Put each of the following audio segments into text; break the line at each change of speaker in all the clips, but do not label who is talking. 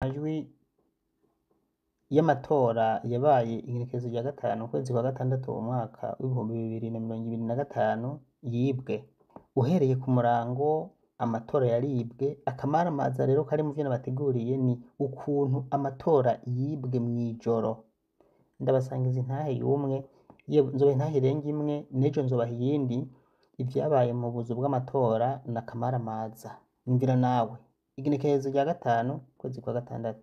Amajwi y'amatora yabaye igenekerezo rya 5 ukwezi kwa 6 umwaka w'2025 yibwe. Uhereye ku murango amatora yaribwe, akamaramaza rero kari muvyo nabateguriye ni ukuntu amatora yibwe mw'ijoro. Ndabasangiza intahe y'umwe, nzobaha intahe irenga imwe, n'ejo nzobaha iyindi, ivyabaye mu buzu bw'amatora ni akamaramaza. Nyumvira nawe, igenekerezo rya 5 ukwezi kwa 6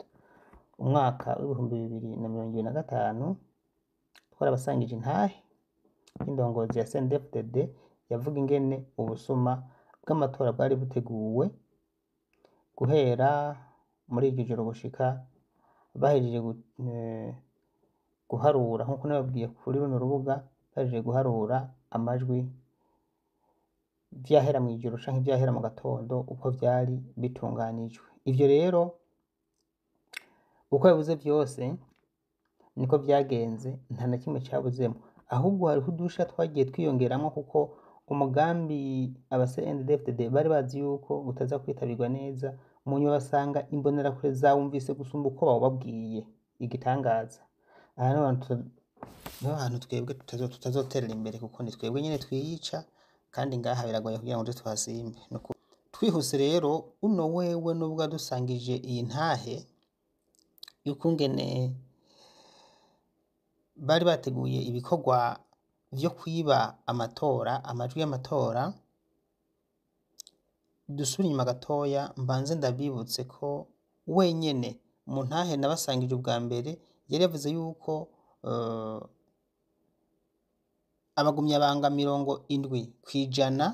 umwaka w'2025, twarabasangije intahe y'indongozi ya CNDD-FDD yavuga ingene ubusuma bw'amatora bwari buteguwe guhera muri iryo joro gushika bahejeje guharura, nkuko nababwiye kuri runo rubuga, bahejeje guharura amajwi vyahera mw'ijoro canke vyahera mu gatondo uko vyari bitunganijwe. Ivyo rero uko yabivuze vyose niko vyagenze, nta na kimwe cabuzemwo, ahubwo hariho udusha twagiye twiyongeramwo kuko umugambi aba CNDD-FDD bari bazi yuko utaza kwitabirwa neza, mu nyuma basanga imbonerakure zawumvise gusumba uko bawubabwiye. Igitangaza. Aha niho hantu twebwe tutazoterera imbere kuko ni twebwe nyene twiyica, kandi ngaha biragoye kugira ngo tuze tuhasimbe. Twihuse rero, uno wewe nubwo yadusangije iyi ntahe y'ukungene bari bateguye ibikorwa vyo kwiba amatora, amajwi y'amatora, dusubire inyuma gatoya mbanze ndabibutse ko wenyene mu ntahe nabasangije ubwa mbere yari yavuze yuko abagumyabanga 70%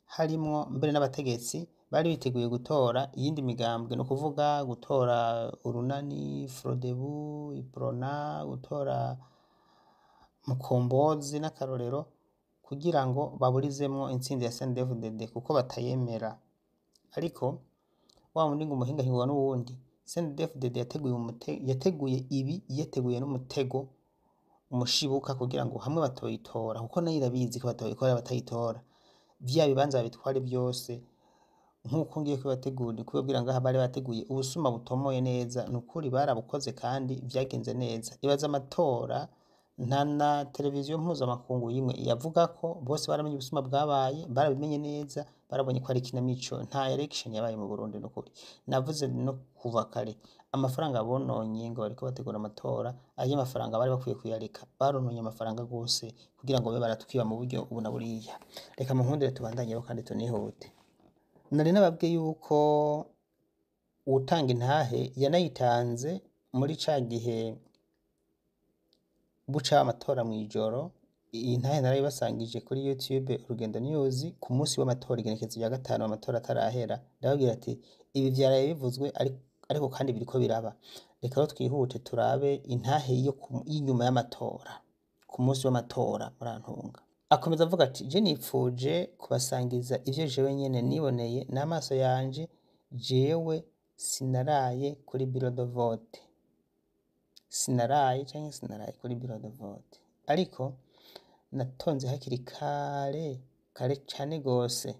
harimwo mbere n'abategetsi bari biteguye gutora iyindi migambwe, ni ukuvuga gutora Urunani, Frodebu, Iprona, gutora Mukombozi n'akarorero, kugira ngo baburizemwo intsinzi ya CNDD-FDD kuko batayemera. Ariko wa wundi ngo umuhinga ahigwa n'uwundi, CNDD-FDD yateguye ibi yateguye n'umutego umushibuka kugira ngo hamwe batoyitora, kuko nayo irabizi ko batoyikora batayitora, vya bibanza babitware vyose. Nkuko ngiye kubibategurira, kubabwira ngaha bari bateguye ubusuma butomoye neza, nukuri barabukoze kandi vyagenze neza. Ibaze amatora nta na televiziyo mpuzamakungu yimwe yavuga ko bose baramenye ubusuma bwabaye, barabimenye neza, barabonye ko ari ikinamico, nta election yabaye mu Burundi nukuri. Navuze no kuva kare, amafaranga bononye ngo bariko bategura amatora, ayo mafaranga bari bakwiye kuyareka, barononye amafaranga gose kugira ngo babe baratwiba mu buryo ubu na buriya. Reka munkundire tubandanyeho kandi tunihute. Nari nababwiye yuko uwutanga intahe yanayitanze muri ca gihe buca amatora mw'ijoro. Iyi ntahe narayibasangije kuri YouTube Urugendo News ku munsi w'amatora, igenekerezo rya 5 amatora atarahera. Ndababwira ati ibi vyaraye bivuzwe ariko kandi biriko biraba. Reka rero twihute turabe intahe y'inyuma y'amatora, ku munsi w'amatora. Murantunga. Akomeza avuga ati je nipfuje kubasangiza ivyo jewe nyene niboneye n'amaso yanje, jewe sinaraye kuri bureau de vote, sinaraye canke sinaraye kuri bureau de vote, ariko natonze hakiri kare kare cane gose,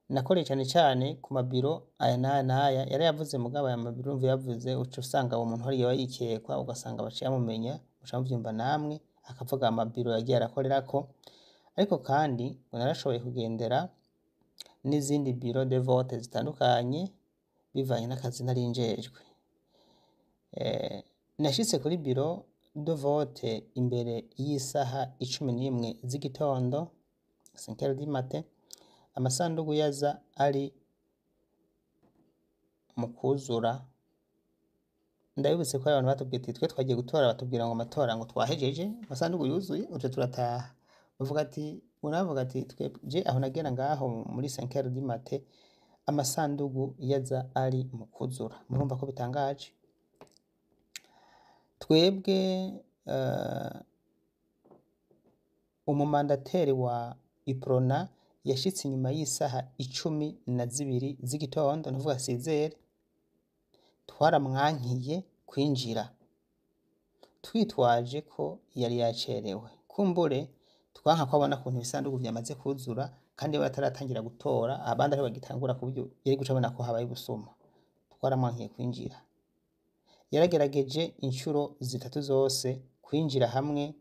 nakoreye cane cane ku mabiro aya n'aya n'aya yarayavuze. Mugabo aya mabiro urumva yavuze, uca usanga uwo muntu hariya yikekwa, ugasanga baciye bamumenya, muca muvyumva namwe, akavuga amabiro yagiye arakorerako. Ariko kandi ngo narashoboye kugendera n'izindi bureau de vote zitandukanye bivanye n'akazi nari njejwe. Nashitse kuri bureau de vote imbere y'isaha 11 z'igitondo, 5 heures du matin, amasandugu yaza ari mu kuzura. Ndabibutse ko abantu batubwiye ati twe twagiye gutora, batubwira ngo amatora ngo twahejeje, amasandugu yuzuye, uca turataha. Bavuga ati, uravuga ati je aho nagera ngaho muri 5 heures du matin, amasandugu yaza ari mu kuzura. Murumva ko bitangaje. Twebwe umumandateri wa Iprona yashitse inyuma y'isaha 12 z'igitondo, nukuvuga 6h, twaramwankiye kwinjira twitwaje ko yari yacerewe. Kumbure twanka ko abona ukuntu ibisandugu vyamaze kuzura kandi bataratangira gutora, abandi ariho bagitangura, ku buryo yari guca abona ko habaye ubusuma. Twaramwankiye kwinjira. Yaragerageje inshuro zitatu zose kwinjira hamwe,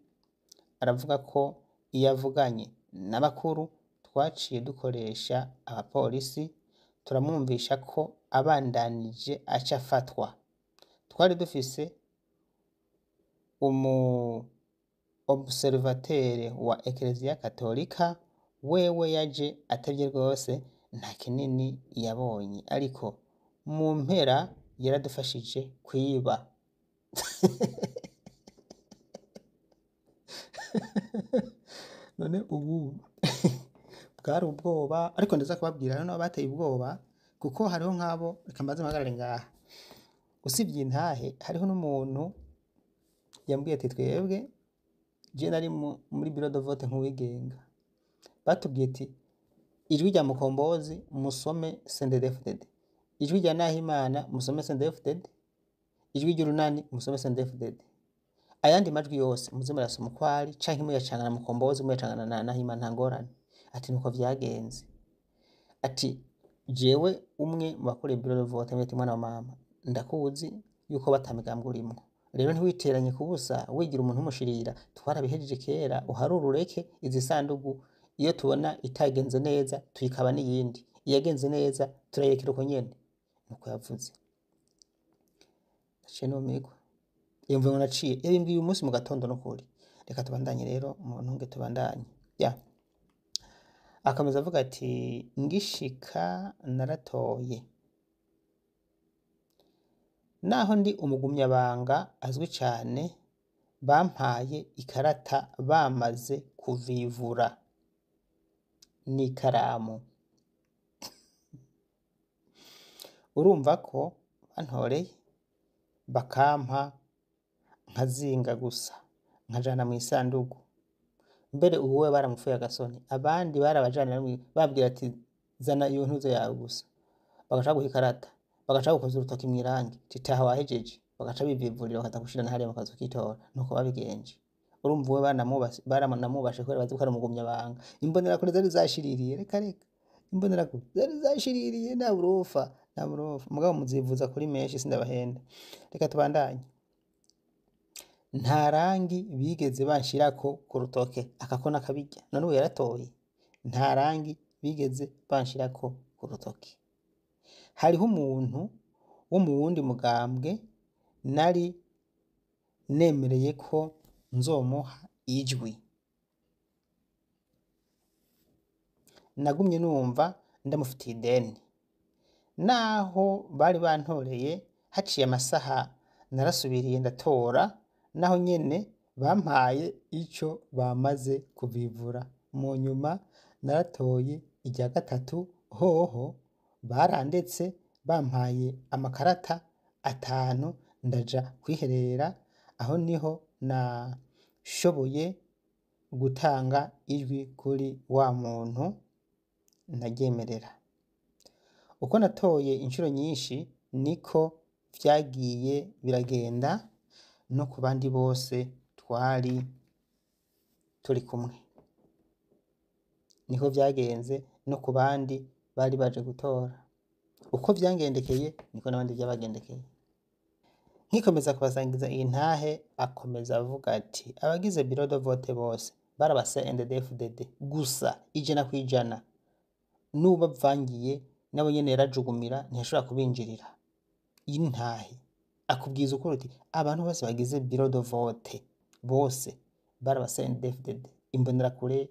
aravuga ko iyo avuganye n'abakuru twaciye dukoresha abapolisi, turamwumvisha ko abandanije aca afatwa. Twari dufise umu observateur wa Ekereziya Katolika, wewe yaje atevye rwose, nta kinini yabonye, ariko mu mpera yaradufashije kwiba. None ubu bwari ubwoba, ariko ndaza kubabwira hariho n'abo bateye ubwoba, kuko hariho nk'abo, reka mbanze mpagarare ngaha. Usibye intahe, hariho n'umuntu yambwiye ati twebwe je nari muri bureau de vote nk'uwigenga, batubwiye ati ijwi rya Mukombozi musome CNDD-FDD, ijwi rya Nahimana musome CNDD-FDD, ijwi ry'Urunani musome CNDD-FDD, ayandi majwi yose muze murayasoma uko ari canke muyacangana Mukombozi muyacangana na Nahimana, nta ngorane. Ati nuko vyagenze. Ati jewe umwe mu bakoreye bureau de vote ati mwana wa mama, ndakuzi yuko batamigambwe urimwo, rero ntiwiteranye kubusa wigira umuntu umushirira, twarabihejeje kera, uharure ureke izi sandugu, iyo tubona itagenze neza tuyikaba n'iyindi, iyagenze neza turayirekera uko nyene. Nuko yavuze. Naciye numirwa. Iyo mvugo naciye yabimbwiye uyu munsi mu gatondo n'ukuri. Reka tubandanye rero, mu ntunge tubandanye. Ya. Akomeza avuga ati ngishika naratoye, naho ndi umugumyabanga azwi cane, bampaye ikarata bamaze kuvivura n'ikaramu. Urumva ko bantoreye bakampa nkazinga gusa nkajana mw'isandugu. Mbere ubu we baramupfuye agasoni, abandi barabajana babwira ati zana iyo ntuzo yawe gusa, bagaca baguha ikarata, bagaca bagukoza urutoki mw'irangi, titaha wahejeje, bagaca bivivurira bakaza gushira na hariya bakaza kukitora. Nuko babigenje. Urumva uwe baranamubashe kubera bazi ko ari umugumyabanga. Imbonerakure zari zashiririye, reka reka, imbonerakure zari zashiririye, nta burofa, nta burofa. Mugabo muzivuza kuri menshi sindabahenda. Reka tubandanye. Nta rangi bigeze banshirako ku rutoke, akako nakabirya. None ubu yaratoye. Nta rangi bigeze banshirako ku rutoke. Hariho umuntu wo mu wundi mugambwe nari nemereye ko nzomuha ijwi. Nagumye numva ndamufitiye ideni. Naho bari bantoreye haciye amasaha narasubiriye ndatora, naho nyene bampaye ico bamaze kuvivura. Mu nyuma naratoye irya gatatu, hoho barandetse bampaye amakarata 5 ndaja kwiherera, aho niho nashoboye gutanga ijwi kuri wa muntu ntaryemerera. Uko natoye inshuro nyinshi niko vyagiye biragenda no ku bandi bose twari turi kumwe. Niko vyagenze no ku bandi bari baje gutora. Uko vyangendekeye niko n'abandi vyabagendekeye. Nkikomeza kubasangiza iyi ntahe, akomeza avuga ati abagize bureau de vote bose baraba CNDD-FDD gusa 100%, n'ubavangiye nabo nyene yarajugumira ntiyashobora kubinjirira. Iyi ntahe akubwiza ukuri uti abantu bose bagize bureau de vote bose baraba CNDD-FDD, imbonerakure,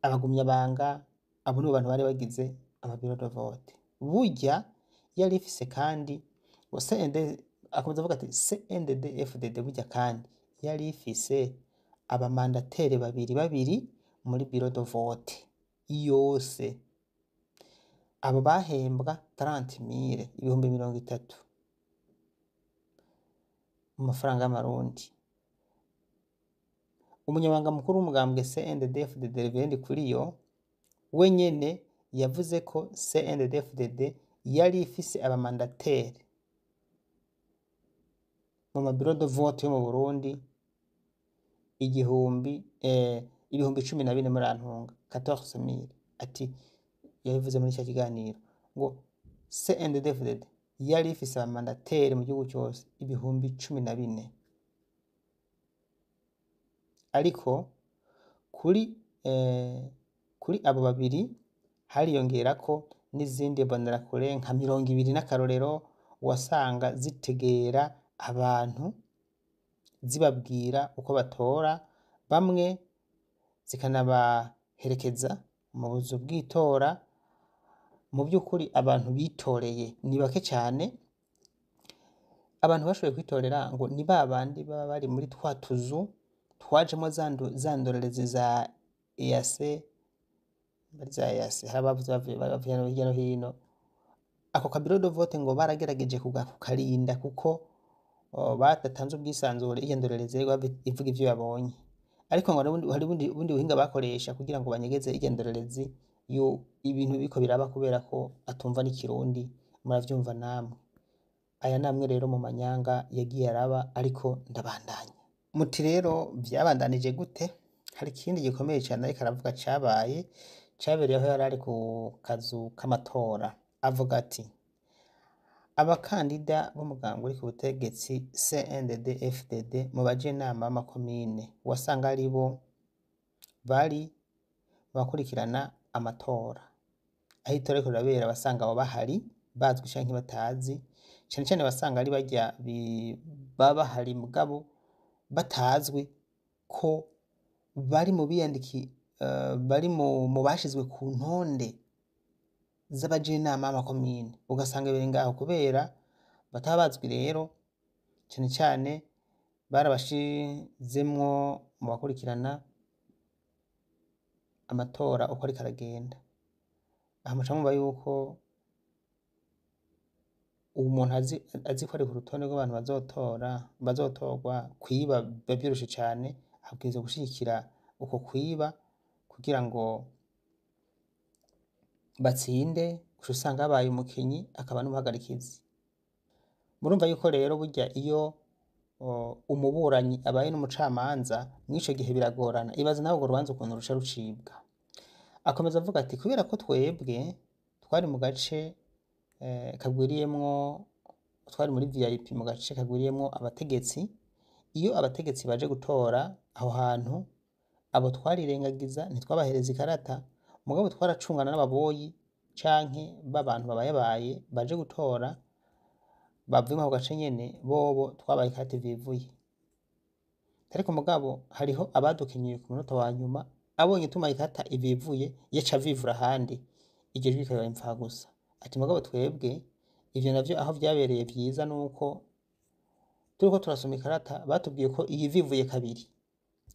abagumyabanga, abo nibo bantu bari bagize ama bureau de vote. Burya yari ifise kandi CND, akomeza avuga ati CNDD-FDD burya kandi yari ifise abamandateri babiri babiri muri bureau de vote yose. Abo bahembwa 30,000, 30,000 mu mafaranga y'amarundi. Umunyamabanga mukuru w'umugambwe CNDD-FDD Reverend Ndikuriyo we nyene yavuze ko CNDD-FDD yari ifise abamandateri mu ma bureau de vote yo mu Burundi 14,000 muri Antunga, 14,000. Ati yabivuze muri cya kiganiro ngo CNDD-FDD yari ifise abamandateri mu gihugu cyose 14,000, ariko kuri abo babiri hariyongerako n'izindi mbonerakure nka 20 n'akarorero, wasanga zitegera abantu zibabwira uko batora, bamwe zikanabaherekeza mu buzu bw'itora. Mu by'ukuri abantu bitoreye ni bake cyane. Abantu bashoboye kwitorera ngo ni ba bandi baba bari muri twa tuzu twajemo za ndorerezi za EAC, bari za EAC, hari abavuze bavuye hirya no hino. Ako ka bureau de vote ngo baragerageje kukarinda kuko badatanze ubwisanzure iyo ndorerezi yari ivuga ivyo yabonye, ariko ngo hari ubundi buhinga bakoresha kugira ngo banyegeze iyo ndorerezi yo ibintu biriko biraba, kubera ko atumva n'ikirundi. Muravyumva namwe. Aya namwe rero mu manyanga yagiye araba, ariko ndabandanya. Muti rero vyabandanije gute? Hari ikindi gikomeye cyane ariko aravuga cabaye, cabereye aho yari ari ku kazu k'amatora. Avuga ati abakandida b'umugambwe uri ku butegetsi CNDD FDD mu bajenama b'amakomine wasanga ari bo bari bakurikirana amatora. Aho itora riko rirabera basanga abo bahari bazwi canke batazi, cane cane basanga ari barya baba bahari mugabo batazwi ko bari mu biyandiki, bari mu bashizwe ku ntonde z'abajenama b'amakomine, ugasanga biri ngaho kubera bataba bazwi. Rero cane cane barabashizemwo mu bakurikirana amatora uko ariko aragenda. Aha muca mwumva yuko uwo muntu azi ko ari ku rutonde rw'abantu bazotorwa, kwiba biba vyoroshe cane, abwirizwa gushigikira uko kwiba kugira ngo batsinde. Uca usanga habaye umukinyi akaba n'umuhagarikizi. Murumva yuko rero burya iyo umuburanyi abaye n'umucamanza mw'ico gihe biragorana. Ibaze nawe urwo rubanza ukuntu ruca rucibwa. Akomeza avuga ati kubera ko twebwe twari mu gace kagwiriyemwo, twari muri VIP mu gace kagwiriyemwo abategetsi, iyo abategetsi baje gutora aho hantu abo twarirengagiza, ntitwabahereza ikarata, mugabo twaracungana n'ababoyi canke b'abantu babayabaye baje gutora bavuye muri ako gace nyene, bobo twabaye ikarata ivivuye. Ariko mugabo hariho abadukenyeye ku munota wa nyuma, abonye tumaye ikarata ivivuye yaca avivura ahandi, iryo jwi rikaba impfagusa. Ati mugabo twebwe ivyo navyo aho vyabereye vyiza nuko turiko turasoma ikarata batubwiye ko iyi vivuye kabiri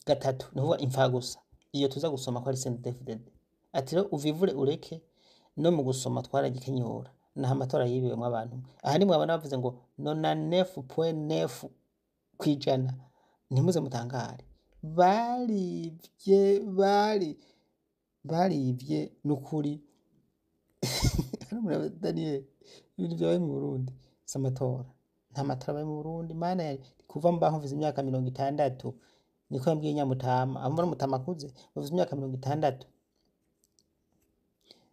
gatatu ni ukuvuga impfagusa, iyo tuza gusoma ko ari CNDD-FDD. Ati rero uvivure ureke, no mu gusoma twaragikenyura, naho amatora yibiwemwo abantu. Aha ni mwabona bavuze ngo 99.9%, ntimuze mutangare, barivye, barivye nukuri. Daniel, ibintu vyabaye mu Burundi si amatora, nta matora abaye mu Burundi. Mana ya kuva mbaho mfise imyaka 60, niko yambwiye Nyamutama, aho mbona Mutama akuze, mfise imyaka 60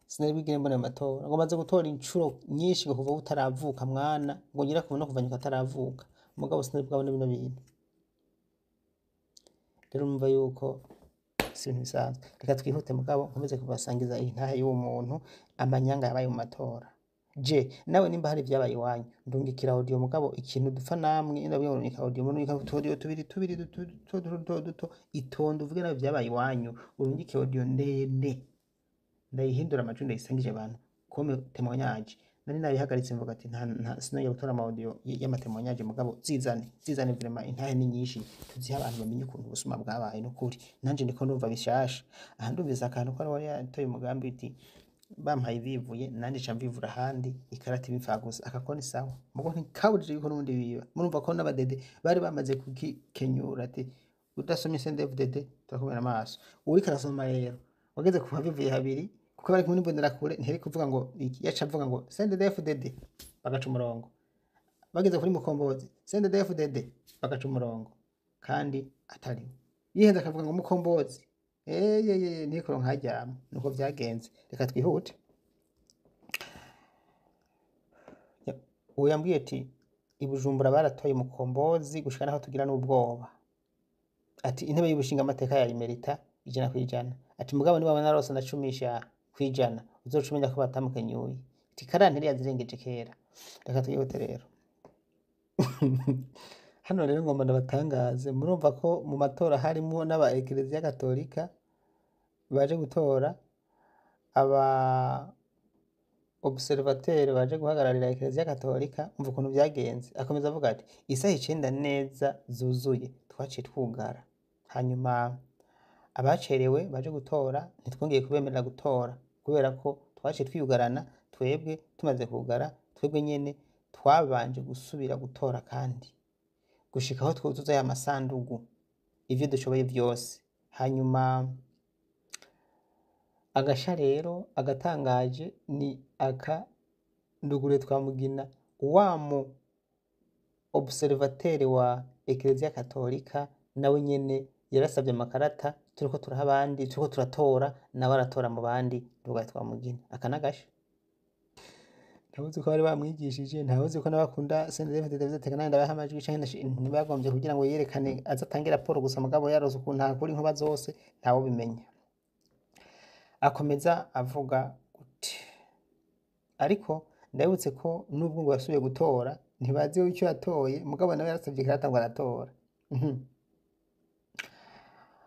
sinari bwigere mbona ayo matora. Ngo maze gutora incuro nyinshi ngo kuva utaravuka mwana, ngo nyirakuru no kuva nyoko ataravuka, mugabo sinari bwabone bino bintu. Rero mumva yuko si ibintu bisanzwe. Reka twihute mugabo nkomeze kubasangiza iyi ntahe y'uwo muntu, amanyanga yabaye mu matora. Je nawe nimba hari ivyabaye iwanyu ndungikira audio, mugabo ikintu dupfa namwe ndabwiye ngo ndungika audio, murungika utu tubiri tubiri duto duto duto duto, itonde uvuge nawe ivyabaye iwanyu, urungike audio ndende ndayihindura amajwi ndayisangije abantu comme témoignage. Nari nabihagaritse mvuga ati nta sinongera gutora ama audio y'amatémoignage, mugabo zizane vraiment, intahe ni nyinshi, tuzihe abantu bamenye ukuntu ubusuma bwabaye. N'ukuri nanje ndiko ndumva bishasha. Aha ndumvise akantu ko wari yatoye umugambi uti bampaye bivuye nanje ca mvivura ahandi ikarata ibipfagusa, akako ni sawa, mugo ntikabujije yuko n'ubundi biba. Murumva ko n'abadede bari bamaze kugikenyura ati udasomye CNDD-FDD turakumena amaso. Uwuriko arasoma rero wageze kuva bivuye habiri, kuko bari kumwe n'imbonerakure, ntiyari kuvuga ngo iki, yaca avuga ngo CNDD-FDD bagaca umurongo, bageze kuri Mukombozi CNDD-FDD bagaca umurongo, kandi atariwe yihenze akavuga ngo Mukombozi eyeyeye ntikoro nkaryama. Nuko vyagenze. Reka twihute. Uwo yambwiye ati i Bujumbura baratoye Mukombozi gushika naho tugira n'ubwoba, ati intebe y'ubushingamateka yayimerita 100%, ati mugabo niba narose na 10% uzoca umenya ko batamukenyuye, ati karanteri yazirengeje kera. Reka twihute rero. Hano rero ngomba ndabatangaze, murumva ko mu matora harimwo n'aba Ekereziya Gatolika baje gutora, aba observateur baje guhagararira Ekereziya Gatolika. Umva ukuntu vyagenze. Akomeza avuga ati isaha 9 neza zuzuye twaciye twugara, hanyuma abacerewe baje gutora ntitwongeye kubemerera gutora kubera ko twaciye twiyugarana. Twebwe tumaze kugara, twebwe nyene twabanje gusubira gutora kandi gushika aho twuzuza ya masandugu ivyo dushoboye vyose. Hanyuma agasha rero agatangaje ni aka Ndugure Twamugina, wa mu observateur wa Ekereziya Katolika, nawe nyene yarasavye amakarata turiko turaha abandi, turiko turatora, nawe aratora mu bandi. Ndugure Twamugina, aka n'agasha. Ntawuzi ko bari bamwigishije, ntawuzi ko n'abakunda CNDD-FDD teka nandi ndabaha amajwi canke ntibagombye kugira ngo yerekane aze atange raporo gusa, mugabo yarose ukuntu akura inkuba zose, ntawubimenya. Akomeza avuga gute? Ariko ndabibutse ko nubwo ngo yasubiye gutora ntibazi icyo yatoye, mugabo nawe yarasavye ikarata ngo aratora.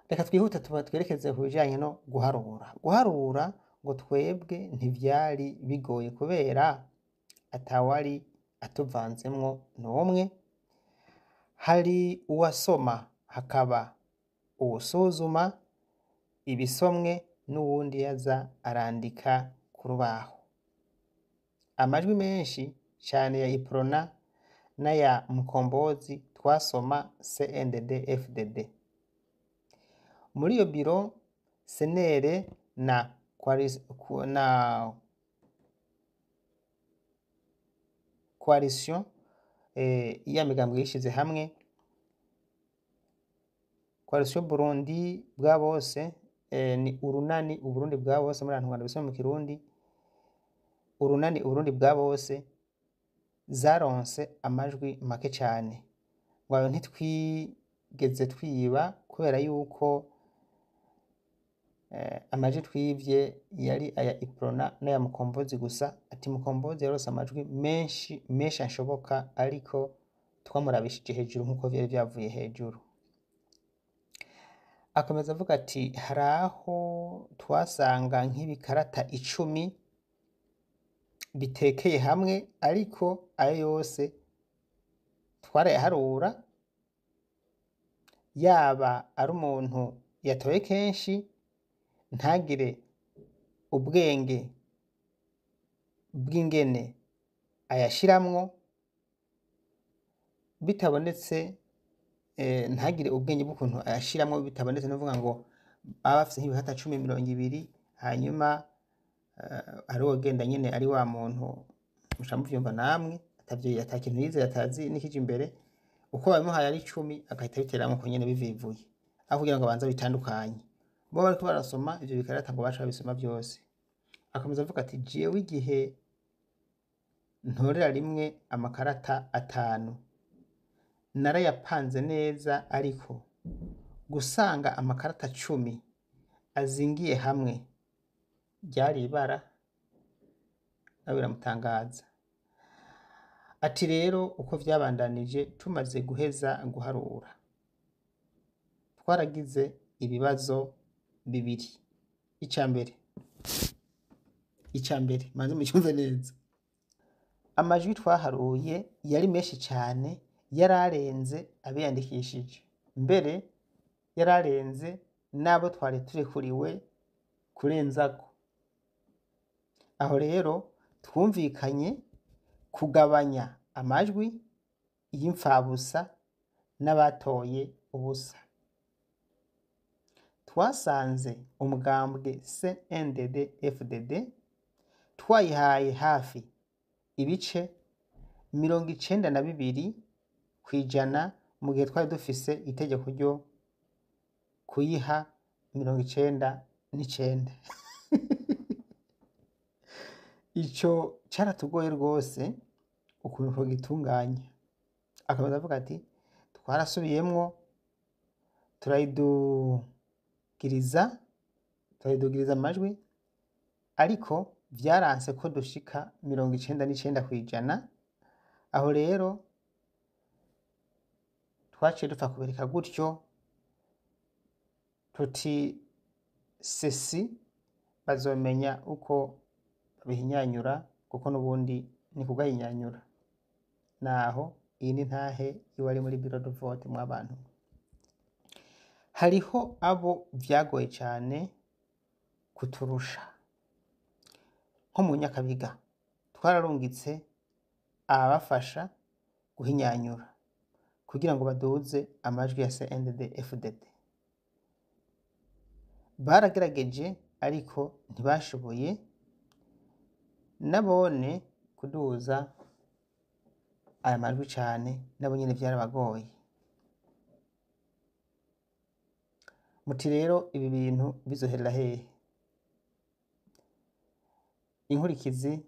Reka twihute tuba twerekeze ku bijanye no guharura. Guharura ngo twebwe ntivyari bigoye kubera atawari atuvanzemwo n'umwe. Hari uwasoma, hakaba uwusuzuma ibisomwe, n'uwundi yaza arandika ku rubaho. Amajwi menshi cane ya Iprona n'aya Mukombozi twasoma CNDD FDD. Muri iyo biro senere na coalition ya migambwe yishize hamwe, Coalition Burundi bwa bose, ni urunani Uburundi bwa bose muri Rwanda bisoma mu Kirundi, urunani Uburundi bwa bose, zaronse amajwi make cane. Ngo ayo ntitwigeze twiba kubera yuko amajwi twivye yari aya Iprona n'aya Mukombozi gusa. Ati Mukombozi yaronse amajwi menshi menshi ashoboka, ariko twamurabishije hejuru nkuko vyari vyavuye hejuru. Akomeza avuga ati hari aho twasanga nk'ibikarata 10 bitekeye hamwe, ariko ayo yose twarayaharura, yaba ari umuntu yatoye kenshi ntagire ubwenge bw'ingene ayashiramwo, bitabonetse ntagire ubwenge bw'ukuntu ayashiramwo bitabonetse, nuvuga ngo baba bafise nk'ibikata 10 20, hanyuma hari uwogenda nyene ari wa muntu muca muvyumva namwe, atavyo atakintu yize, atazi n'ikije imbere, uko babimuhaye ari 10 agahita abiteramwo uko nyene bivivuye, aho kugira ngo abanze bitandukanye. Bo bariko barasoma ivyo bikarata ngo baca babisoma vyose. Akomeza avuga ati jewe igihe ntorera rimwe amakarata 5 narayapanze neza, ariko gusanga amakarata 10 azingiye hamwe ryari ibara, nawe biramutangaza. Ati rero uko vyabandanije tumaze guheza guharura twaragize ibibazo bibiri. Icambere manze mucyumve neza, amajwi twaharuye yari menshi cane, yararenze abiyandikishije, mbere yararenze n'abo twari turekuriwe kurenzako. Aho rero twumvikanye kugabanya amajwi y'imfabusa n'abatoye ubusa. Twasanze umugambwe CNDD FDD twayihaye hafi ibice 92% mu gihe twari dufise itegeko ryo kuyiha 99. Ico caratugoye rwose ukuntu twogitunganya. Akomeza avuga ati twarasubiyemwo turayidugiriza amajwi, ariko vyaranse ko dushika 99%. Aho rero twaciye dupfa kubireka gutyo, tuti CECI bazomenya uko babihinyanyura, kuko n'ubundi ni kugahinyanyura. Naho iyi ni ntahe y'uwari muri bureau de vote mw'abantu. Hariho abo vyagoye cane kuturusha, nko mu Nyakabiga twararungitse ababafasha guhinyanyura kugira ngo baduze amajwi ya CNDD FDD. Baragerageje ariko ntibashoboye nabone kuduza aya majwi cane, nabo nyene vyarabagoye. Muti rero ibi bintu bizoherera hehe? Inkurikizi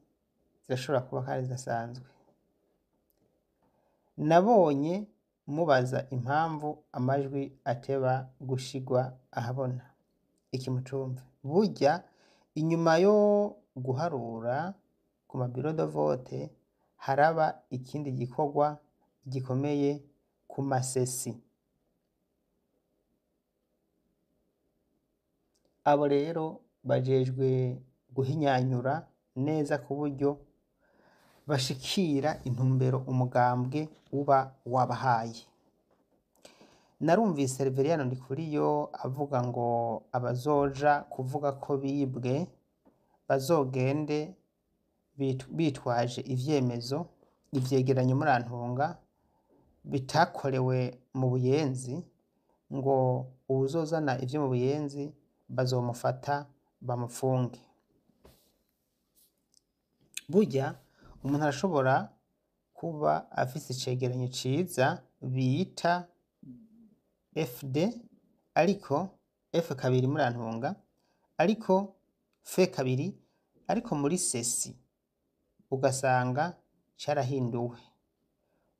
zirashobora kuba kandi zidasanzwe. Nabonye mubaza impamvu amajwi ateba gushigwa ahabona. Iki mucumve, burya inyuma yo guharura ku ma bureau de vote haraba ikindi gikorwa gikomeye ku masesi. Abo rero bajejwe guhinyanyura neza ku buryo bashikira intumbero umugambwe uba wabahaye. Narumvise Reveriyano Ndikuriyo avuga ngo abazoja kuvuga ko bibwe bazogende bitwaje ivyemezo, ivyegeranyo murantunga bitakorewe mu Buyenzi, ngo uwuzozana ivyo mu Buyenzi bazomufata bamufunge. Burya umuntu arashobora kuba afise icegeranyo ciza bita FD, ariko F kabiri murantunga, ariko F kabiri, ariko muri sesi ugasanga carahinduwe.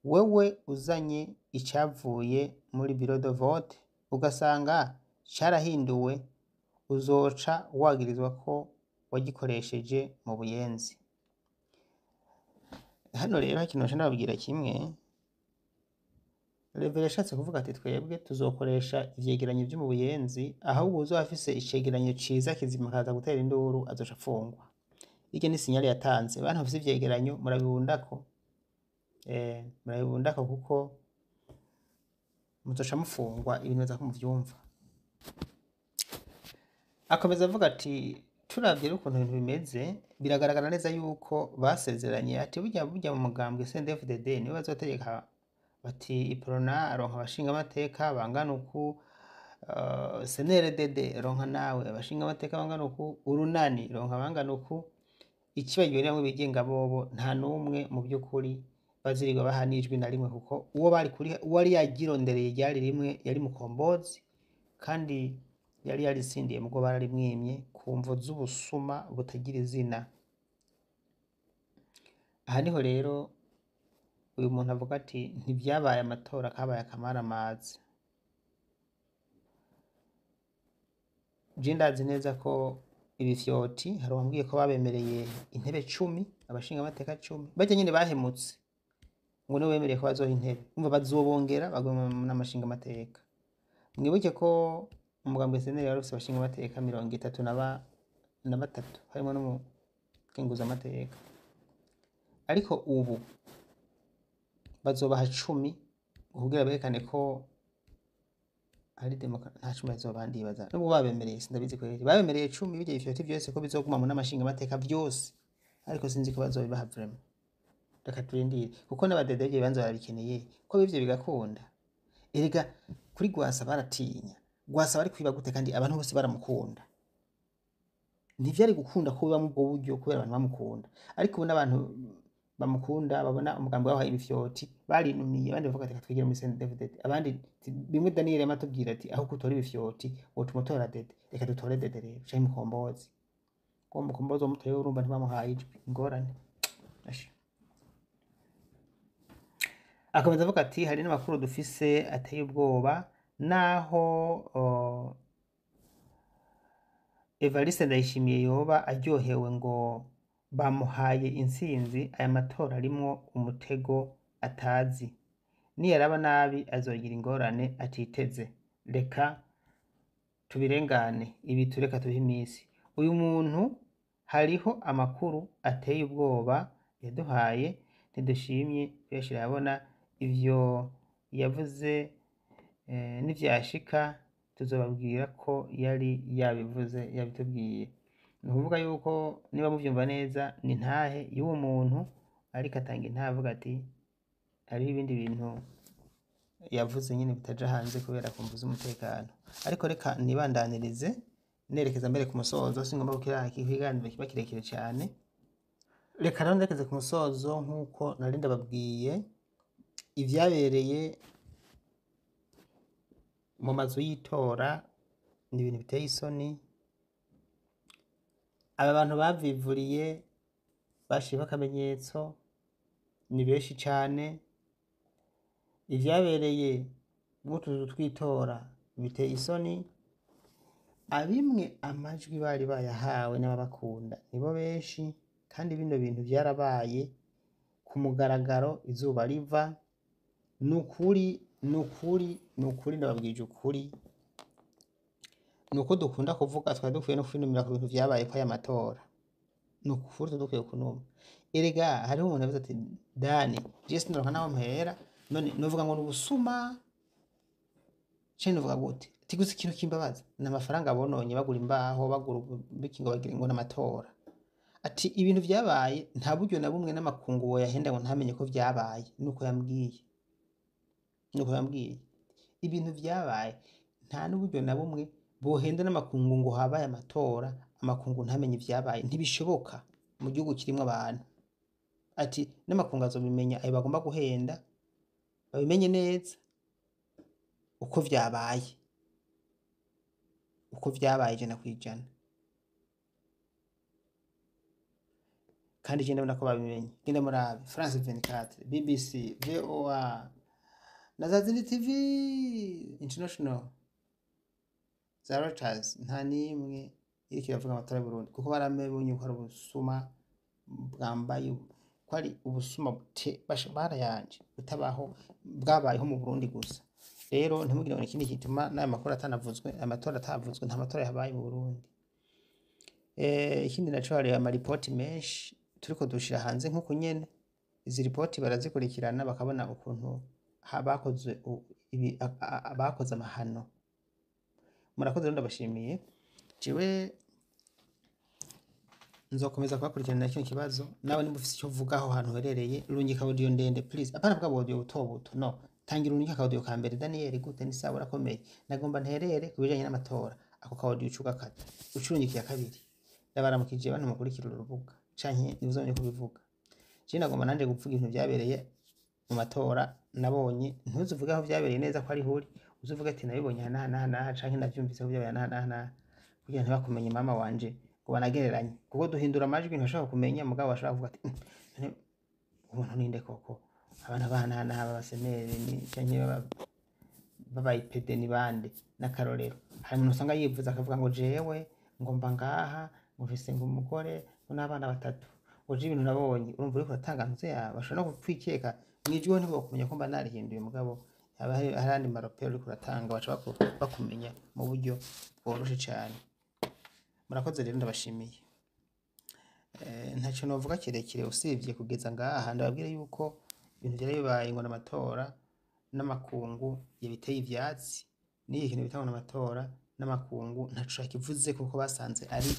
Wewe uzanye icavuye muri bureau de vote ugasanga carahinduwe, uzoca wagirizwa ko wagikoresheje mu Buyenzi. Hano rero ikintu nca ndababwira kimwe, Reverien yashatse kuvuga ati twebwe tuzokoresha ivyegeranyo vyo mu Buyenzi, ahubwo uwuzoba afise icegeranyo ciza kizima akaza gutera induru azoca afungwa. Iryo ni sinyali yatanze. Bantu bafise ivyegeranyo murabibundako, murabibundako kuko muzoca mufungwa, ibintu baza ko muvyumva. Akomeza avuga ati turavye rero ukuntu ibintu bimeze, biragaragara neza yuko basezeranye ati burya mu mugambwe CNDD-FDD niwe bazotegeka, bati Iprona aronka abashingamateka bangana uku, CNRDD ronka nawe abashingamateka bangana uku, Urunani ronka bangana uku. Ikibagiwe namwe bigenga bobo nta n'umwe mu by'ukuri bazirirwa baha n'ijwi na rimwe, kuko uwo bari kuri uwo yari yagirondereye ryari rimwe yari Mukombozi, kandi yari yaritsindiye mugo bararimwimye ku mvo z'ubusuma butagira izina. Aha niho rero uyu muntu avuga ati ntivyabaye amatora kabaye akamaramaza. Je ndazi neza ko ibifyoti hari uwambwiye ko babemereye intebe 10, abashingamateka 10, barya nyene bahemutse ngo niwe bemereye ko bazoha intebe, umva bazobongera baguma n'amashingamateka. Mwibuke ko umugambwe CNL wari ufise abashingamateka 33 harimo n'umukenguzamateka, ariko ubu bazobaha 10 kugira berekane ko ari demokra. Nta 10 bazobaha ndibaza, nubwo babemereye sindabizi kweri, babemereye 10 bijya ifyoti vyose ko bizoguma mu n'amashingamateka vyose, ariko sinzi ko bazobibaha vraiment. Reka turindire, kuko n'abadede ivyo bibanza barabikeneye, ko bivyo bigakunda. Erega kuri Rwasa baratinya, Rwasa bari kwiba gute kandi abantu bose baramukunda. Ntivyari gukunda ko biba mu bwo buryo kubera abantu bamukunda, ariko ubu n'abantu bamukunda babona umugambi wabahaye ibifyoti barinumiye, abandi bavuga ati twigire muri CNDD-FDD, abandi bimwe Daniel yama atubwira ati aho kutora ibifyoti wotuma utora Dede, reka dutore Dede rero canke Mukombozi. Kuko Mukombozi wamutoye urumva ntibamuhaye ijwi, ingorane. Asha. Akomeza avuga ati hari n'amakuru dufise ateye ubwoba, naho Evariste Ndayishimiye yoba aryohewe ngo bamuhaye intsinzi, aya matora arimwo umutego atazi. Niyaraba nabi azogira ingorane atiteze. Reka tubirengane, ibi tureka tubihe imisi. Uyu muntu hariho amakuru ateye ubwoba yaduhaye, ntidushimye kuyashira ahabona. Ivyo yavuze nivyashika tuzobabwira ko yari yabivuze, yabitubwiye. Ni ukuvuga yuko niba muvyumva neza, ni ntahe y'uwo muntu, ariko atanga intahe avuga ati hariho ibindi bintu yavuze nyine bitaja hanze kubera kumva z'umutekano. Ariko reka nibandanirize nerekeza mbere ku musozo, singomba ko kiriya kiganiro kiba kirekire cyane. Reka rero nerekeze ku musozo nk'uko nari ndababwiye ivyabereye mu mazu y'itora ni ibintu biteye isoni. Aba bantu bavivuriye bashiyeho akamenyetso ni benshi cane. Ivyabereye mu tuzu tw'itora biteye isoni. Abimwe amajwi bari bayahawe n'ababakunda nibo benshi, kandi bino bintu vyarabaye ku mugaragaro izuba riva. Nukuri, nukuri, nukuri, ndababwije ukuri, nuko dukunda kuvuga twari dukwiye no kwinumira ku bintu vyabaye ko aya matora. Nukuri twari dukwiye kunuma. Erega hariho umuntu yavuze ati Dani, jewe sinoronka naho mpera, none novuga ngo n'ubusuma canke novuga gute? Ati gusa ikintu kimbabaza ni amafaranga bononye bagura imbaho, bagura biki ngo bagire ngo n'amatora. Ati ibintu vyabaye nta buryo na bumwe n'amakungu woyahenda ngo ntamenye ko vyabaye. Nuko yambwiye, nuko yambwiye ibintu vyabaye nta n'uburyo na bumwe bohenda n'amakungu ngo habaye amatora amakungu ntamenye ivyabaye, ntibishoboka mu gihugu kirimwo abantu. Ati n'amakungu azobimenya, ayo bagomba guhenda babimenye neza uko vyabaye, uko vyabaye 100%. Kandi je ndabona ko babimenye. Genda murabe France 24, BBC, VOA na za zindi TV International za Reuters, nta n'imwe iriko iravuga amatora y'Uburundi, kuko baramebonye ko ari ubusuma bwambaye, ko ari ubusuma barayanje butabaho, bwabayeho mu Burundi gusa. Rero ntimugire ngo ikindi gituma n'aya makuru atanavuzwe, amatora atavuzwe, nta matora yabaye mu Burundi. Ikindi naco, hari amaripoti menshi turiko dushira hanze nk'uko nyene izi ripoti barazikurikirana bakabona ukuntu bakoze ibi, bakoze amahano. Murakoze rero, ndabashimiye. Jewe nzokomeza kubakurikirana kino kibazo. Nawe nimba ufise icyo uvuga aho hantu uherereye, rungika audio ndende please, apana bwa audio buto buto, no tangira urungike aka audio ka mbere. Daniel, gute? Ni sawa, urakomeye? Nagomba nterere ku bijanye n'amatora. Ako ka audio uca ugakata ucurungikiye kabiri. Ndabaramukije bantu mukurikira uru rubuga canke ntibuzongere kubivuga. Je nagomba nanje kuvuga ibintu vyabereye mu matora nabonye. Ntuzuvuge aho vyabereye neza ko ari huri, uzuvuge ati nabibonye aha n'aha n'aha n'aha, canke navyumvise ko vyabereye aha n'aha n'aha, kugira ntibakumenye mama wanje ngo banagereranye, kuko duhindura amajwi, ntibashobora kumenya. Mugabo bashobora kuvuga ati "None umuntu ninde koko? Abantu bahanahana b'abasenere ni canke b'abayipede ni bande?" N'akarorero, hari umuntu usanga yivuza akavuga ngo jewe ngo mba ngaha, ngo mfise ngo umugore ngo n'abana batatu, ngo je ibintu nabonye. Urumva uriko uratanga ntuze yawe, bashobora no kukwikeka mwijwi, ntibokumenya ko mba narihinduye, mugabo haba hari andi maropero uriko uratanga, baca bakumenya mu buryo bworoshe cane. Murakoze rero, ndabashimiye. Ntacyo novuga kirekire usibye kugeza ngaha ndababwire yuko ibintu vyari bibaye ngo n'amatora n'amakungu yabiteye ivyatsi, n'iyi kintu bita ngo n'amatora n'amakungu ntaco yakivuze, kuko basanze ari